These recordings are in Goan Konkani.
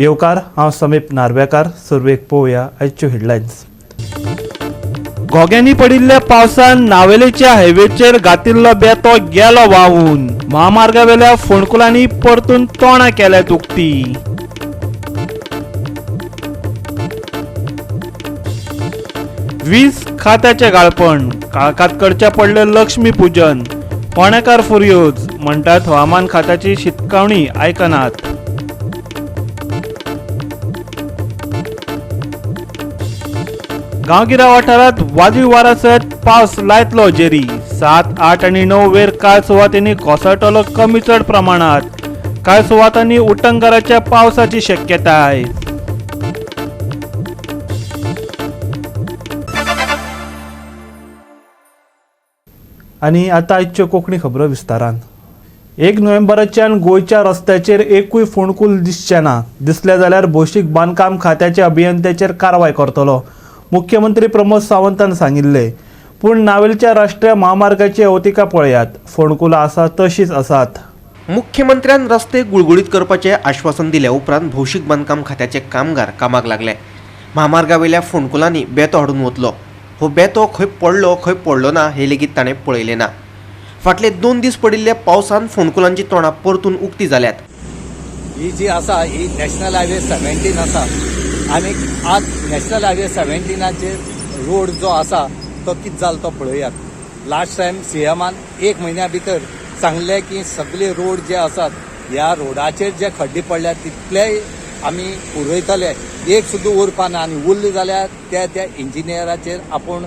येवकार, हांव समीप नार्वेकार. सुरवेक पळोवया आयच्यो हेडलायन्स. घोग्यांनी पडिल्ल्या पावसान नावेलेच्या हायवेचेर घातिल्लो बेतो गेलो व्हांवून. म्हामार्गावेल्या फोंडकुलांनी परतून तोंडां केल्यात उक्ती. वीज खात्याचें गाळपण, काळखांत करचें पडलें लक्ष्मी पूजन. फोंडेकार फुर्योज म्हणटात हवामान खात्याची शिटकावणी आयकनात. गांवगिऱ्या वाठारांत वादळी वारा सयत पावस लायतलो जेरी. 7, 8 आनी 9 वेर कांय सुवातींनी कोसळटलो कमी चड प्रमाणात. कांय सुवातांनी उटंगाराच्या पावसाची शक्यताय. आनी आतां आयच्यो कोंकणी खबरो विस्तारान. 1 नोव्हेंबराच्यान गोंयच्या रस्त्याचेर एकूय फोंडकूल दिसचें ना. दिसलें जाल्यार भौशीक बांदकाम खात्याच्या अभियंत्याचेर कारवाय करतलो, मुख्यमंत्री प्रमोद सावंतान सांगिल्लें. पूण नावेलच्या राष्ट्रीय म्हामार्गाची अवतिका पळयात, फोंडकुलां आसा तशीच आसात. मुख्यमंत्र्यान रस्ते गुळगुळीत करपाचें आश्वासन दिल्या उपरांत भौशीक बांदकाम खात्याचे कामगार कामाक लागले. म्हामार्गावेल्या फोंडकुलांनी बेतो हाडून वतलो. हो बेतो खंय पडलो खंय पडलो ना हे लेगीत ताणें पळयलें ना. फाटले 2 दीस पडिल्ल्या पावसान फोंडकुलांची तोंडां परतून उक्ती जाल्यात. ही जी आसा ही नॅशनल हायवे 17 आसा आनी आज नॅशनल हायवे 17 रोड जो आसा तो कितें जालो तो पळयात. लास्ट टायम सीएमान 1 म्हयन्या भितर सांगलें की सगळे रोड जे आसात ह्या रोडाचेर जे खड्डे पडल्यात तितलेय आमी पुरयतले, एक सुद्दां उरपा ना आनी उरले जाल्यार त्या त्या इंजिनियराचेर आपूण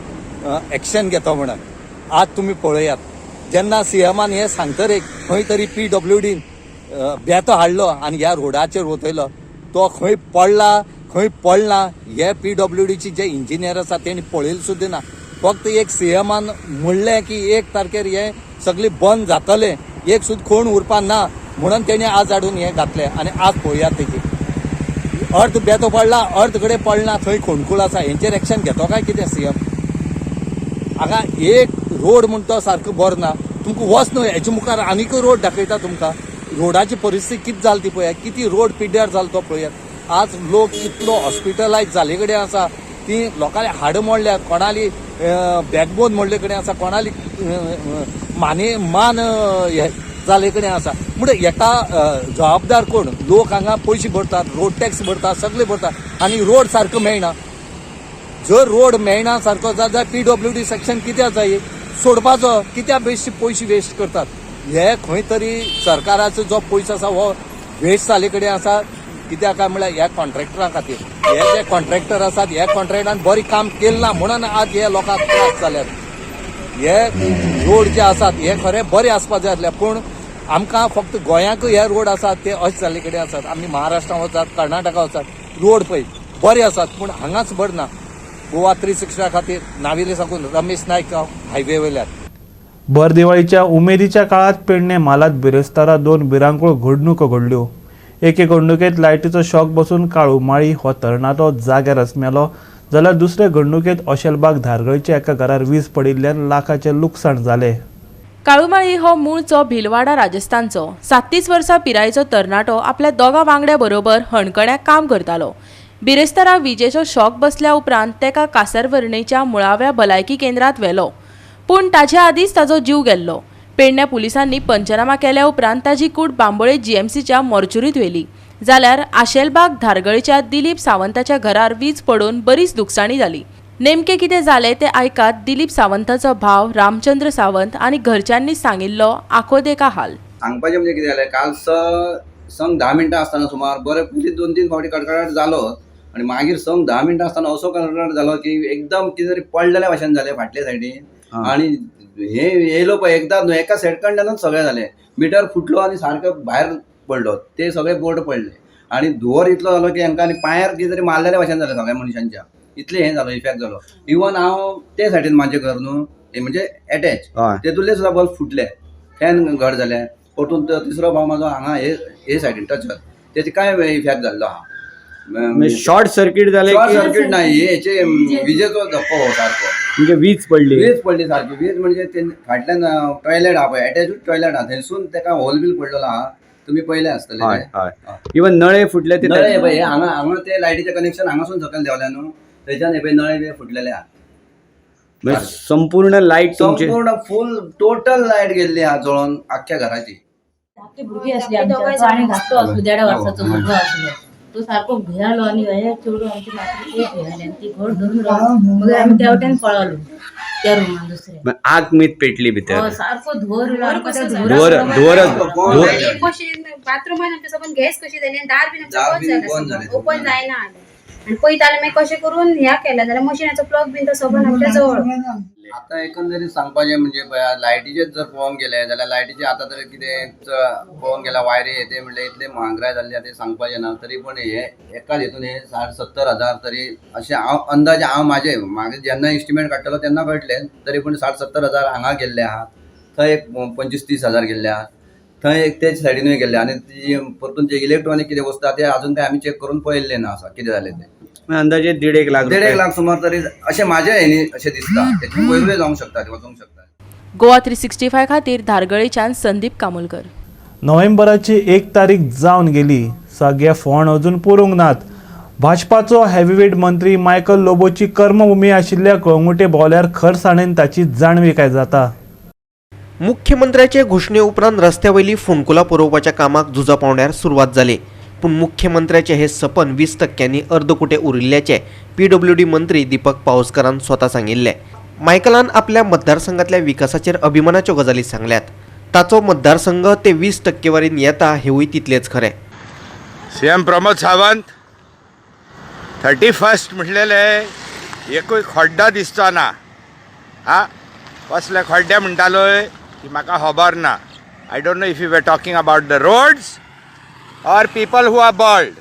एक्शन घेतो म्हणून. आज तुमी पळयात, जेन्ना सीएमान हें सांगतरेक खंय तरी पीडब्ल्यूडीन बेतो हाडलो आनी ह्या रोडाचेर वतयलो. तो खंय पडला खंय पडला हे पीडब्ल्यूडीची जे इंजिनियर आसा तेणी पळयलें सुद्दां ना. फक्त एक सीएमान म्हणलें की 1 तारखेर हें सगळें बंद जातलें, एक सुद्दां कोण उरपा ना म्हणून तेणी आज हाडून हें घातलें. आनी आज पळयात तेजी अर्द बेतो पडला, अर्द कडेन पडला, थंय खोणकूल आसा. हेंचेर एक्शन घेतो काय कितें सीएम? हांगा एक रोड म्हण तो सारको बरो ना. तुमकां वच न्हय हेच्या मुखार आनीकूय रोड दाखयता तुमकां. रोडाची परिस्थिती कितें जाली ती पळयात, कितें रोड पिड्ड्यार जालो तो पळयात. आज लोक कितलो हॉस्पिटलायज जाल्ले कडेन आसा, ती लोकांनी हाडां मोडल्यात, कोणाली बॅकबोन मोडले कडेन आसा, कोणाली माने मान हे जाल्ले कडेन आसा. म्हणजे हेका जबाबदार कोण? लोक हांगा पयशे भरतात, रोड टॅक्स भरतात, सगळे भरतात आनी रोड सारको मेळना. जर रोड मेळना सारको जाल्यार पीडब्ल्यूडी सेक्शन कित्याक जाय सोडपाचो? कित्याक बेश्टे पयशे वेस्ट करतात? हे खंय तरी सरकाराचो जो पयसो आसा हो वेस्ट जाल्ले कडेन आसा. कित्याक काय म्हणल्यार ह्या कॉन्ट्रॅक्टरा खातीर, हे जे कॉन्ट्रॅक्टर आसात ह्या कॉन्ट्रॅक्टरान बरें काम केलें ना म्हणून आज हे लोकांक त्रास जाल्यात. हे रोड जे आसात हे खरें बरे आसपा जाय आसले, पूण आमकां फक्त गोंयांकूय हे रोड आसात ते अशे जाल्ले कडेन आसात. आमी महाराष्ट्रान वचात, कर्नाटका वचात, रोड पळय बरे आसात, पूण हांगाच बरें ना. गोवा 360 खातीर नावेले साकून रमेश नायक, हायवे वयल्यान. भर दिवाळीच्या उमेदीच्या काळात पेडणे म्हालांत बिरेस्तारा 2 भिरांकूळ घडणुको घडल्यो. एके घडणुकेंत लायटीचो शॉक बसून काळू माळी हो तरणाटो जाग्यारच मेलो, जाल्यार दुसरे घडणुकेंत अशेलबाग धारगळच्या एका घरार वीज पडिल्ल्यान लाखाचें लुकसाण जालें. काळूमाळी हो मूळचो भिलवाडा राजस्थानचो 37 वर्सां पिरायेचो तरणाटो आपल्या 2 वांगड्या बरोबर हणकण्याक काम करतालो. बिरेस्तारा विजेचो शॉक बसल्या उपरांत तेका कासारवर्णेच्या मुळाव्या भलायकी केंद्रात व्हेलो, पूण ताजे आदींच ताजो जीव गेल्लो. पेडण्या पुलिसांनी पंचनामा केल्या उपरांत ताजी कूड बांबोळे जीएमसीच्या मॉर्च्युरीत व्हेली. जाल्यार आशेलबाग धारगळच्या दिलीप सावंताच्या घरार वीज पडून बरीच लुकसाणी जाली. नेमकें कितें जालें तें आयकात दिलीप सावंताचो भाव रामचंद्र सावंत आनी घरच्यांनी सांगिल्लो आकोदेका हाल. सांगपाचें म्हणजे कितें जालें, काल संग 10 मिनटां आसतना सुमार बरें पयलीं 2-3 फावटी कडकडाट जालो आनी मागीर संग 10 मिनटां आसतना असो कडकडाट जालो की एकदम कितें तरी पडलेल्या भाशेन जालें फाटले सायडीन. आनी हे येयलो पळय एकदां न्हू, एका सेकंडानूच सगळें जालें. मिटर फुटलो आनी सारको भायर पडलो, ते सगळे बोर्ड पडले आनी धुंवर इतलो जालो की हांकां आनी पांयार कितें तरी मारलेल्या भाशेन जालें सगळ्या मनशांच्या. इतलें हें जालो, इफेक्ट जालो. इवन हांव ते सायडीन म्हाजें घर न्हू हें म्हणजे एटॅच, तेतूंतले सुद्दां बल्ब फुटले, फॅन घट जाले. परतून तिसरो भाव म्हाजो हांगा हे सायडीन टच, तेजे कांय इफेक्ट जाल्लो आहा. शॉर्ट सर्किट जालें? शॉर्ट सर्किट नाही, हेचे विजेचो धक्को हो सारको. म्हणजे वीज पडली? वीज पडली सारकी. वीज म्हणजे ते फाटल्यान टॉयलेट आहा पळय, एटॅचूच टॉयलेट आहा, थंयसून तेका होल बील पडलेलो आहा. तुमी पयले आसतले हय ते. हय. इवन नळे फुटले ते नळे हे पळय, हे हांगा हांगा ते लायटीचें कनेक्शन हांगासून सकयल देंवल्या न्हू, थंयच्यान हे पळय नळे बी फुटलेले आहा. म्हणजे संपूर्ण लायट तुमची संपूर्ण फूल टोटल लायट गेल्ली आहा जळोन आख्ख्या घराची. धाकटी भुरगीं आसली आमच्या, तो आनी धाकटो आसलो, देडा वर्साचो भुरगो आसलो, तो सारको भियालो आनी हे चेडूं आमचें मातशें खूब भियालें आनी ती घट धरून रावली. मगीर आमी त्या वटेन पळालो त्या रुमान दुसऱ्या. मग आग मीत पेटली भितर. हय, सारको धुंवर येयलो आमकां, त्या धुंवर धुंवरा धुंवर धुंवर. कशी बाथरूमान आमच्या सबन गॅस कशी जाली आनी दार बीन दार आमचें बीन बंद बंद जालें, जालें. ओपन जायना जालें आनी पयता जाल्यार मागीर कशें करून ह्या केलें जाल्यार मशिनाचो प्लग बीन तो सबन आमच्या जवळ. आतां एकंदरीत सांगपाचें म्हणजे पळय, लायटीचेच जर पळोवंक गेले जाल्यार लायटीचे आतां तर कितें पळोवंक गेल्यार वायरी हे ते म्हणल्यार इतले महागाय जाल्ली आहा तें सांगपाचें ना. तरी पण हे एकाच हितून हे 60-70 हजार तरी अशें हांव अंदाजे, हांव म्हाजे म्हाका जेन्ना इस्टिमेट काडटलो तेन्ना कळटलें, तरी पूण 60-70 हजार हांगा गेल्ले आहा, थंय एक 25-30 हजार गेल्ले आहा, थंय एक तेच सायडीनूय गेल्ले. आनी ती परतून जे इलेक्ट्रॉनीक कितें वस्तू आहा ते आजून काय आमी चॅक करून पळयल्लें ना आसा कितें जालें तें. मग अंदाजे 1.5 1.5 लाख 1.5 1.5 रुपये. लाख सुमार तरी अशें म्हाजे हेनी अशें दिसता, तेचे वयरूय जावंक शकता, ते वचूंक शकता. गोवा 365 खातीर धारगळेच्यान संदीप कामोलकर. नोव्हेंबराची 1 तारीख जावन गेली, सगळे फोंड अजून पुरूंक नात. भाजपाचो हेवीवेट मंत्री मायकल लोबोची कर्मभूमी आशिल्ल्या कळंगुटे भोंवल्यार खरसाणेन ताची जाणविकाय जाता. मुख्यमंत्र्याचे घोशणे उपरांत रस्त्या वयली फोंडकुलां पुरोवपाच्या कामाक झुजा पावंड्यार सुरवात जाली. पूण मुख्यमंत्र्याचें हें सपन 20% अर्दकुटें उरिल्ल्याचें पीडब्ल्यूडी मंत्री दीपक पावसकारान स्वता सांगिल्लें. मायकलान आपल्या मतदारसंघातल्या विकासाचेर अभिमानाच्यो गजाली सांगल्यात. ताचो मतदारसंघ ते 20% येता हेवूय तितलेंच खरें. सीएम प्रमोद सावंत 31 म्हटलेले एकूय खड्डो दिसचो ना. हा, कसले खड्डे म्हणटालोय ती म्हाका खबर ना. I don't know if you were talking about the roads or people who are bald.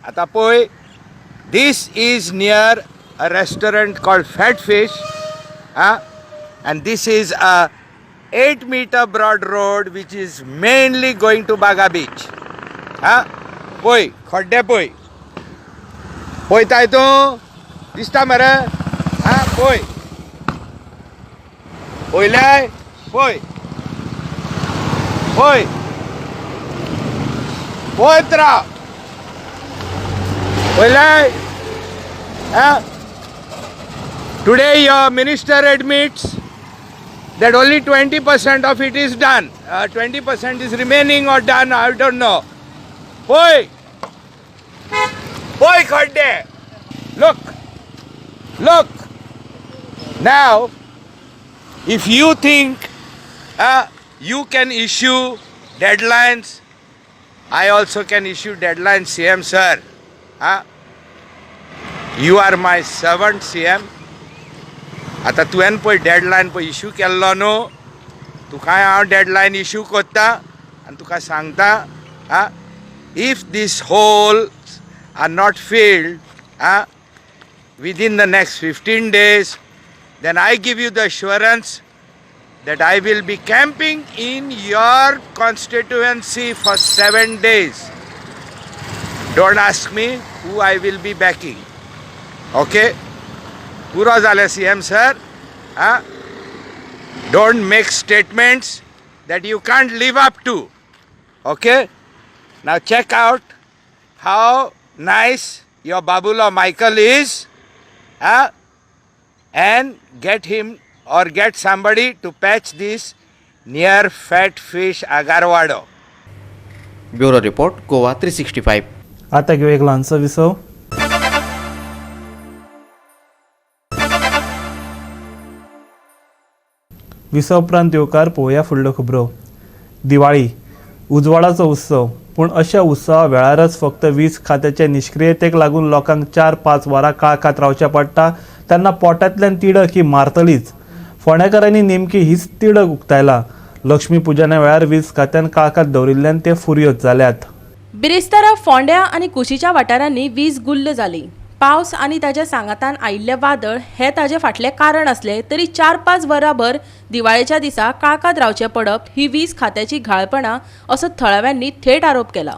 आतां पळय, this is near a restaurant called Fat Fish. Ah, and this is a 8 meter broad road which is mainly going to Baga beach. हा, पळय खड्डे पळय, पळयताय तूं, दिसता मरे. हा, पळय, पळयल्याय, पळय पळय पळयत राव, पळयल्याय. हा, today your minister admits that only 20% of it is done. 20% is remaining or done, I don't know. Oi! Oi, खड्डे! Look! Look! Now, if you think you can issue deadlines, I also can issue deadlines, CM sir. You are my servant, CM. आतां तुवें पळय डेडलायन पळय इश्यू केल्लो न्हू, तुकाय हांव डेडलायन इश्यू कोत्ता आनी तुका सांगता. आं, if these holes are not filled ah within the next 15 days, then I give you the assurance that I will be camping in your constituency for 7 days. Don't ask me who I will be backing. Okay? पुरो जालें CM sir. Ah, don't make statements that you can't live up to. Okay? Now check out how nice your Babulo Michael is, and get him or get somebody to patch this near Fat Fish Agarwado. Bureau report, Goa 365. आतां घेवया एक ल्हानसो विसव. विसव उपरांत येवकार पळोवया फुडल्यो खबरो. दिवाळी उजवाडाचो उत्सव, पूण अशा उत्सवा वेळारच फक्त वीज खात्याचे निश्क्रियतेक लागून लोकांक 4-5 वरां काळखांत रावचें पडटा तेन्ना पोटांतल्यान तिडक ही मारतलीच. फोंडेकारांनी नेमकी हीच तिडक उक्तायला. लक्ष्मी पुजना वेळार वीज खात्यान काळखांत दवरिल्ल्यान ते फुर्योज जाल्यात. बिरेस्तारा फोंड्या आनी कुशीच्या वाठारांनी वीज गुल्ल जाली. पावस आनी ताच्या सांगातान आयिल्लें वादळ हें ताजे फाटलें कारण आसलें तरी 4-5 वरां भर दिवाळेच्या दिसा काळखांत रावचें पडप ही वीज खात्याची घाळपणां असो थळाव्यांनी थेट आरोप केला.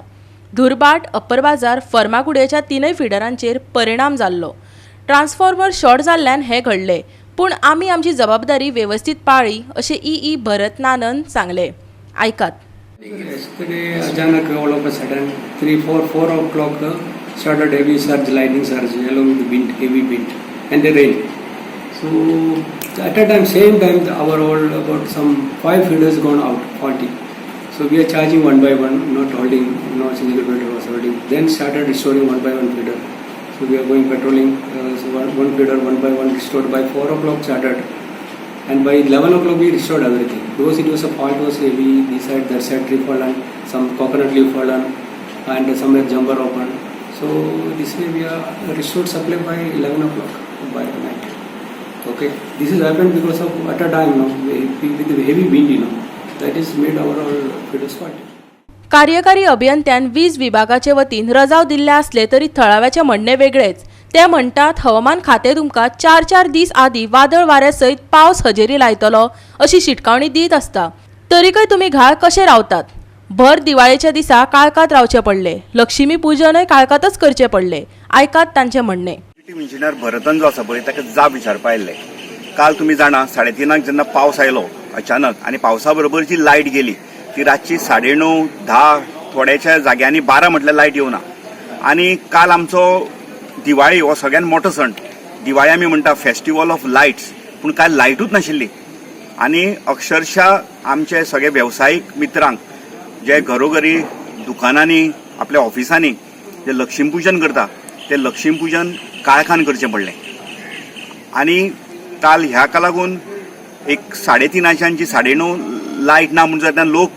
दुर्भाट, अप्पर बाजार, फर्मागुडयेच्या तिनय फिडरांचेर परिणाम जाल्लो. ट्रान्सफॉर्मर शॉर्ट जाल्ल्यान हें घडलें, पूण आमी आमची जबाबदारी वेवस्थीत पाळ्ळी अशें ई ई भरत नानन सांगलें. आयकात. Yesterday, अचानक all of a sudden, 3, 4, 4 o'clock started heavy surge, lightning surge along with the wind, heavy wind and the rain. So at a time, same time, our all about some 5 feeders gone out, 40. So we are charging one by one, not holding, no single feeder was holding. Then started restoring one by one feeder. So we are going patrolling, so one feeder one by one restored by 4 o'clock started. And by 11 o'clock we restored everything because it was a fault was heavy, this side, that side tree fallen, some coconut leaf fallen, and somewhere jumper open. So this way we are restored supply by 11 o'clock by night. Okay, this is happened because of at a time, no, with the heavy wind, that is made our all feeders faulty. कार्यकारी अभियंत्यान वीज विभागाचे वतीन रजाव दिल्ले आसले तरी थळाव्याचें म्हणणें वेगळेंच. ते म्हणटात हवामान खातें तुमकां 4-4 दीस आदीं वादळ वाऱ्या सयत पावस हजेरी लायतलो अशी शिटकावणी दीत आसता, तरीकय तुमी घाळ कशे रावतात? भर दिवाळेच्या दिसा काळखांत रावचें पडलें, लक्ष्मी पुजनय काळखांतच करचें पडलें. आयकात तांचें म्हणणें. इंजिनियर भरतन जो आसा पळय ताका जाप विचारपा आयिल्ले. काल तुमी जाणा 3:30 जेन्ना पावस आयलो अचानक आनी पावसा बरोबर जी लायट गेली ती रातची 9:30, 10, थोड्याच्या जाग्यांनी 12 म्हटल्यार लायट येवना. आनी काल आमचो दिवाळी हो सगळ्यात मोठो सण, दिवाळी आमी म्हणटा फेस्टिवल ऑफ लायट्स, पूण काल लायटूच नाशिल्ली. आनी अक्षरशः आमचे सगळे वेवसायीक मित्रांक जे घरोघरी दुकानांनी आपल्या ऑफिसांनी जे लक्ष्मीपुजन करता ते लक्ष्मीपुजन काळखान करचें पडलें. आनी काल ह्याका लागून एक 3:30 जी 9:30 लायट ना म्हूण जाता लोक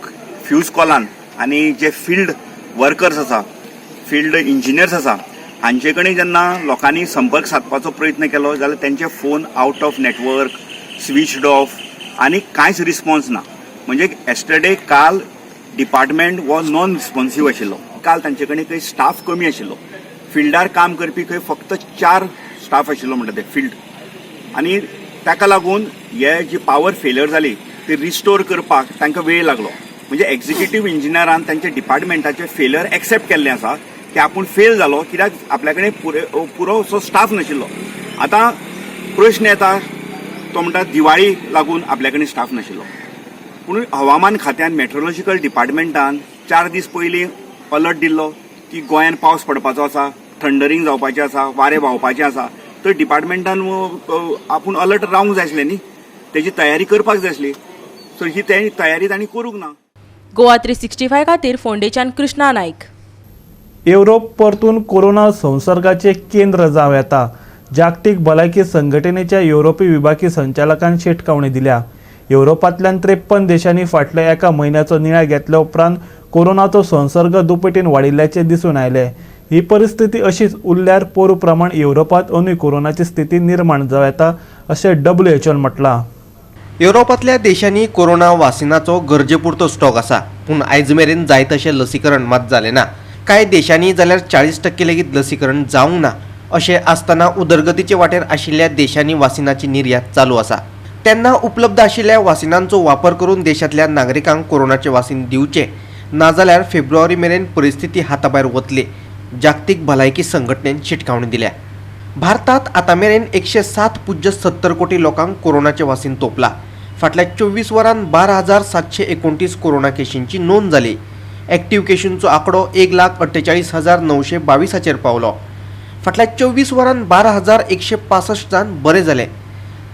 फ्यूज कॉलान आनी जे फिल्ड वर्कर्स आसा, फिल्ड इंजिनियर्स आसा हांचे कडेन जेन्ना लोकांनी संपर्क सादपाचो प्रयत्न केलो जाल्यार तेंचे phone out of network, switched off आनी कांयच रिस्पॉन्स ना. म्हणजे येस्टरडे काल डिपार्टमेंट हो नॉन रिस्पॉन्सीव आशिल्लो. काल तांचे कडेन खंय स्टाफ कमी आशिल्लो, फिल्डार काम करपी खंय फक्त 4 स्टाफ आशिल्लो म्हणटा ते फिल्ड. आनी ताका लागून हे जी पावर फेलियर जाली ती रिस्टोर करपाक तांकां वेळ लागलो. म्हणजे एक्झिक्युटीव इंजिनियरान तांच्या डिपार्टमेंटाचें फेलियर एक्सेप्ट केल्लें आसा की आपूण फेल जालो कित्याक आपल्या कडेन पुरो असो स्टाफ नाशिल्लो. आतां प्रश्न येता तो म्हणटा दिवाळी लागून आपल्या कडेन स्टाफ नाशिल्लो, पूण हवामान खात्यान मेट्रोलॉजिकल डिपार्टमेंटान 4 दीस पयलीं अलर्ट दिल्लो की गोंयान पावस पडपाचो आसा, थंडरींग जावपाचें आसा, वारें व्हांवपाचें आसा. तर डिपार्टमेंटान आपूण अलर्ट रावंक जाय आसलें न्ही, तेजी तयारी करपाक जाय आसली. सो ही तयारी तांणी करूंक ना. गोवा 365 खातीर फोंडेच्यान कृष्णा नायक. युरोप परतून कोरोना संसर्गाचे केंद्र जावं येता. जागतीक भलायकी संघटनेच्या युरोपी विभागी संचालकान शिटकावणी दिल्या. युरोपांतल्यान 53 देशांनी फाटल्या एका म्हयन्याचो नियाळ घेतल्या उपरांत कोरोनाचो संसर्ग दुपेटीन वाडिल्ल्याचें दिसून आयलें. ही परिस्थिती अशीच उरल्यार पोरू प्रमाण युरोपांत अंदूय कोरोनाची स्थिती निर्माण जावं येता अशें WHO म्हटलां. युरोपांतल्या देशांनी कोरोना वासिनाचो गरजेपुरतो स्टॉक आसा, पूण आयज मेरेन जाय तशें लसीकरण मात जालें ना. कांय देशांनी जाल्यार 40% लेगीत लसीकरण जावंक ना. अशें आसतना उदरगतीचे वाटेर आशिल्ल्या देशांनी वासिनाची निर्यात चालू आसा. तेन्ना उपलब्ध आशिल्ल्या वासिनांचो वापर करून देशांतल्या नागरिकांक कोरोनाचें वासीन दिवचें, नाजाल्यार फेब्रुवारी मेरेन परिस्थिती हाताभायर वतली, जागतीक भलायकी संघटनेन शिटकावणी दिल्या. भारतात आतां मेरेन 107.70 कोटी लोकांक कोरोनाचें वासीन तोपला. फाटल्या 24 वरांत 12,729 कोरोना केशींची नोंद जाली. एक्टिव केशींचो आंकडो 1,48,922 पावलो. फाटल्या 24 वरांत 12,165 जाण बरे जाले,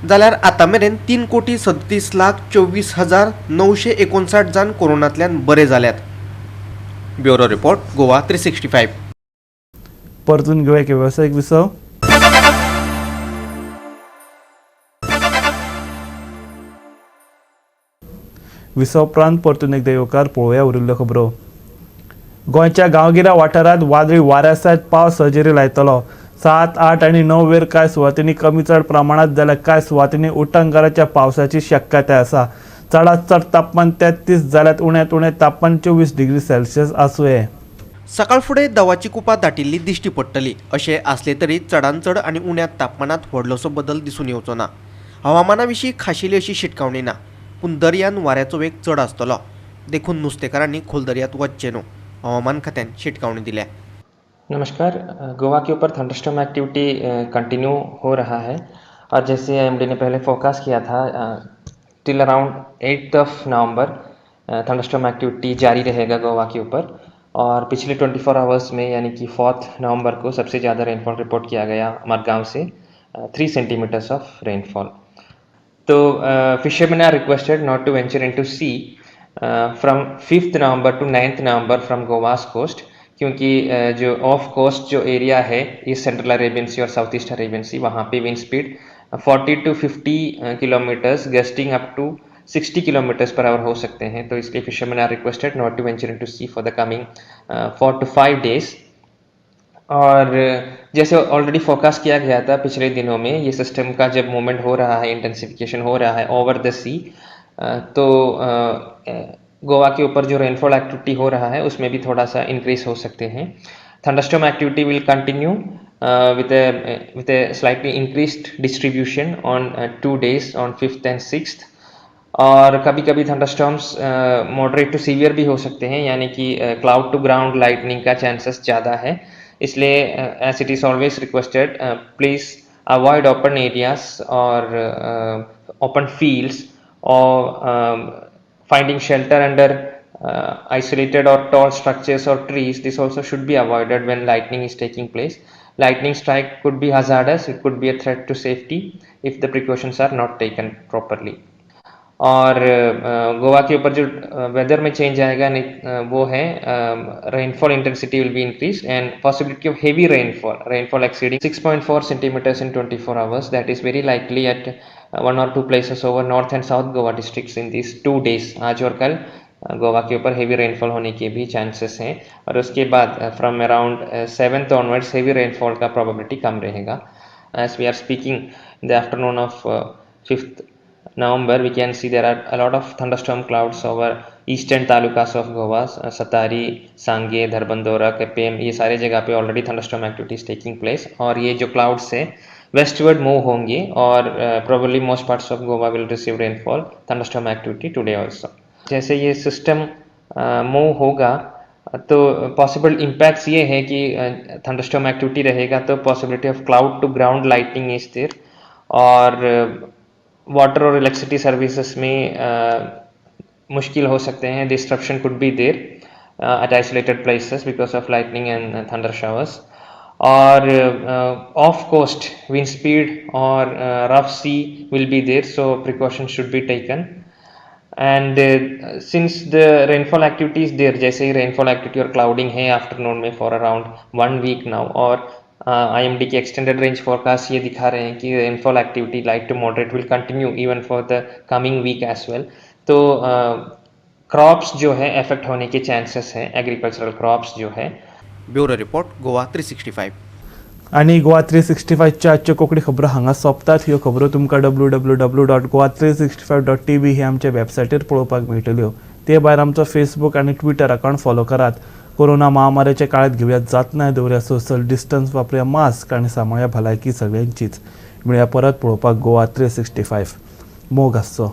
जाल्यार आतां मेरेन 3,37,24,959 जाण कोरोनांतल्यान बरे जाल्यात. Bureau report, Goa 365. परतून घेवया एक वेवसायीक विसव. विसव उपरांत परतून एकदा येवकार पळोवया उरिल्ल्यो खबरो. गोंयच्या गांवगिऱ्या वाठारांत वादळी वाऱ्या सयत पावस हजेरी लायतलो. 7, 8 आनी 9 वेर कांय सुवातींनी कमी चड प्रमाणांत जाल्यार कांय सुवातींनी उटंगाराच्या पावसाची शक्यताय आसा. चडांत चड तापमान 33 जाल्यार उण्यांत उणें तापमान 24 डिग्री सेल्सियस आसूं. सकाळ फुडें दवाची कुपां दाटिल्ली दिश्टी पडटली. अशें आसलें तरी चडांत चड आनी उण्यांत तापमानांत व्हडलोसो बदल दिसून येवचो ना. हवामाना विशीं खाशेली अशी शिटकावणी ना, पूण दर्यान वाऱ्याचो वेग चड आसतलो, देखून नुस्तेकारांनी खोल दर्यांत वचचें न्हू, हवामान खात्यान शिटकावणी दिल्या. नमस्कार. गोवा के ऊपर थंडरस्टॉर्म एक्टिविटी कंटिन्यू हो रहा है और जैसे आईएमडी ने पहले फोरकास्ट किया था till around 8 November thunderstorm activity जारी रहेगा गोवा के ऊपर। और पिछले 24 आवर्स में यानी कि 4 नवंबर को सबसे ज़्यादा रेनफॉल रिपोर्ट किया गया मरगांव से 3 सेंटीमीटर्स ऑफ रेनफॉल। तो fishermen are requested not to venture into sea from 5 November to 9 November from Goa's coast, क्योंकि जो ऑफ कोस्ट जो एरिया है ईस्ट सेंट्रल अरेबियन सी और साउथ ईस्ट अरेबियन सी, वहाँ pay wind speed 40 to 50 kilometres gusting up to 60 kilometres per hour हो सकते हैं। तो इसलिए fishermen are requested not to venture into sea for the coming 4 to 5 days. और जैसे ऑलरेडी फोकस किया गया था पिछले दिनों में, ये सिस्टम का जब मूवमेंट हो रहा है, इंटेंसिफिकेशन हो रहा है ओवर the सी, तो गोवा के ऊपर जो रेनफॉल एक्टिविटी हो रहा है उसमें भी थोड़ा सा इंक्रीज हो सकते हैं। Thunderstorm activity will continue with a slightly increased distribution on 2 days, on 5th and 6th। और कभी कभी थंडरस्टॉर्म्स मॉडरेट टू सीवियर भी हो सकते हैं, यानी कि क्लाउड टू ग्राउंड लाइटनिंग का चांसेस ज़्यादा है। इसलिए as it is always requested, please avoid open areas Aur open fields Aur finding shelter under isolated or tall structures or trees. This also should be avoided when lightning is taking place. Lightning strike could be hazardous, it could be a threat to safety if the precautions are not taken properly. Aur Goa K ऊपर जो वेदर में चेंज आएगा वो है rainfall intensity will be increase and possibility of heavy rainfall, rainfall exceeding 6.4 centimetres in 24 hours, that is very likely at 1 or 2 places over north and south Goa districts in this 2 days. आज और कल गोवा के ऊपर हेवी रेनफॉल होने के भी चांसेस हैं। और उसके बाद from around 7th onwards heavy rainfall का प्रोबेबिलिटी कम रहेगा। As we are speaking in the afternoon of 5th November, we can see there are a lot of thunderstorm clouds over eastern talukas of Goa, Sattari, Sanguem, Dharbandora, Quepem, ये सारे जगह pay already thunderstorm activities taking place. और ये जो क्लाउड्स हैं वेस्टवर्ड मूव होंगे और probably most parts of Goa will receive rainfall thunderstorm activity today also. जैसे ये सिस्टम मूव होगा तो पॉसिबल इम्पैक्ट्स ये है कि थंडरस्टॉर्म एक्टिविटी रहेगा तो possibility of cloud to ground lightning is there, Aur water Aur electricity services में मुश्किल हो सकते हैं, disruption could be there at isolated places because of lightning and thunder showers. और ऑफ कोस्ट विंड स्पीड और rough sea will be there, so precaution should be taken. And since the rainfall activity is there, जैसे ही रेनफॉल एक्टिविटी और क्लाउडिंग है आफ्टरनून में फॉर अराउंड 1 वीक now, और आईएमडी के एक्सटेंडेड रेंज फोरकास्ट ये दिखा रहे हैं कि rainfall activity light to moderate will continue even for the coming week as well. तो क्रॉप्स जो है एफेक्ट होने के चांसेस हैं, एग्रीकल्चरल क्रॉप्स जो है। Bureau report, Goa 365। आनी गोवा 365च्या आजच्यो कोंकणी खबरो हांगा सोंपतात। ह्यो खबरो तुमकां www.goa365.tv ही आमच्या वेबसायटीर पळोवपाक मेळटल्यो। ते भायर आमचो फेसबूक आनी ट्विटर अकावंट फॉलो करात। कोरोना महामारीच्या काळात घेवया जात नाय, दवरया सोशल डिस्टन्स, वापरुया मास्क आनी सांबाळया भलायकी सगळ्यांचीच। मेळया परत पळोवपाक गोवा 365। मोग आसचो।